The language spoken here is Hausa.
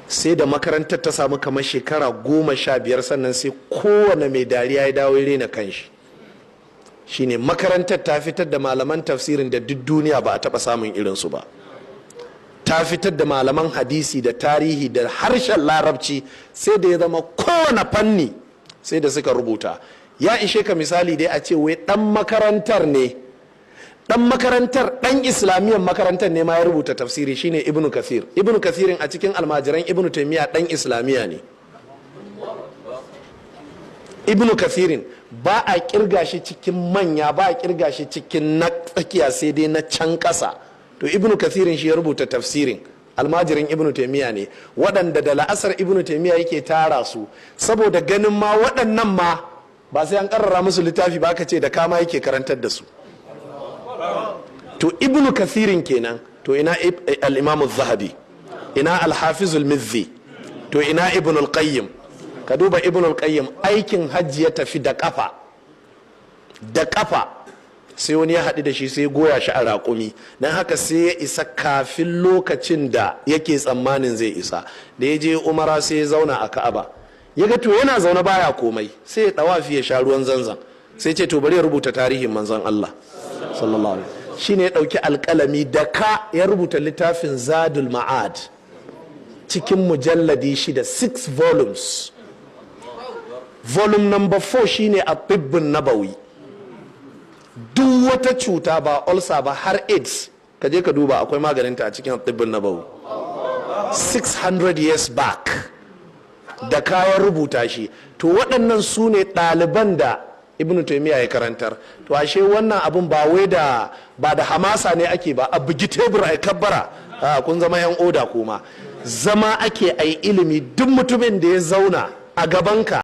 Sai da makarantar ta samu kamar shekara 15, sannan sai kowane mai dariya ya dawo ya rena kanshi. Shine makarantar ta fitar da malaman tafsirin da duk duniya ba a taɓa samun irinsu ba. Ta fitar da malaman hadisi da tarihi da harshen Larabci, sai da ya zama kowane fanni sai da suka rubuta. Ya ishe ka misali dai a ce wai dan makarantar ne, dan makarantar, dan islamiyyar makarantar ne ma ya rubuta tafsiri, shine Ibnu Kathir. Ibnu Kathirin a cikin almajiran Ibnu Taymiya dan Islamiyya ne. Ibnu Kathirin ba a kirga shi cikin manya, ba a kirga shi cikin na tsakiya, sai dai na can ƙasa. To Ibnu Kathirin shi ya rubuta tafsirin, almajirin Ibnu Taimiyya ne. Waɗanda da la'asar Ibnu Taimiyya yake tara su, saboda ganin ma waɗannan ma ba sai an ƙarrara musu littafi ba, ka ce da kama yake karantar da su. To Ibnu Kathirin kenan. To ina al-Imam Zahabi, ina al-Hafizul Mizzi, to ina Ibn al-Qayyim? Ka duba Ibn al-Qayyim, aikin hajji ya tafi da kafa da kafa, sai wani ya haɗu da shi, sai goya shi a raƙumi. Don haka sai ya isa kafin lokacin da yake tsammanin zai isa. Da ya je umara, sai ya zauna a Ka'aba. Ya ga to yana zaune baya komai, sai ya ɗawafi, ya sha ruwan Zanzan, sai ce to bari ya rubuta tarihin Manzon Allah sallallahu alaihi. Shine ya ɗauki alƙalami da ka ya rubuta littafin Zadul Ma'ad cikin mujalladi 6, six volumes. Volume number 4 shine a Tibbun Nabawi. Duk wata cuta, ba ulcer ba, har AIDS, ka je ka duba, akwai maganinta a cikin Tibbun Nabawi. 600 years back da kayan rubuta shi. To waɗannan su ne ɗaliban da Ibnu Taimiyya ya karantar. To ashe wannan abun ba wai da ba da hamasa ne ake ba, a bugi tebur a kabbara, kun zama yan oda. Kuma zama ake ai ilimi. Duk mutumin da ya zauna a gabanka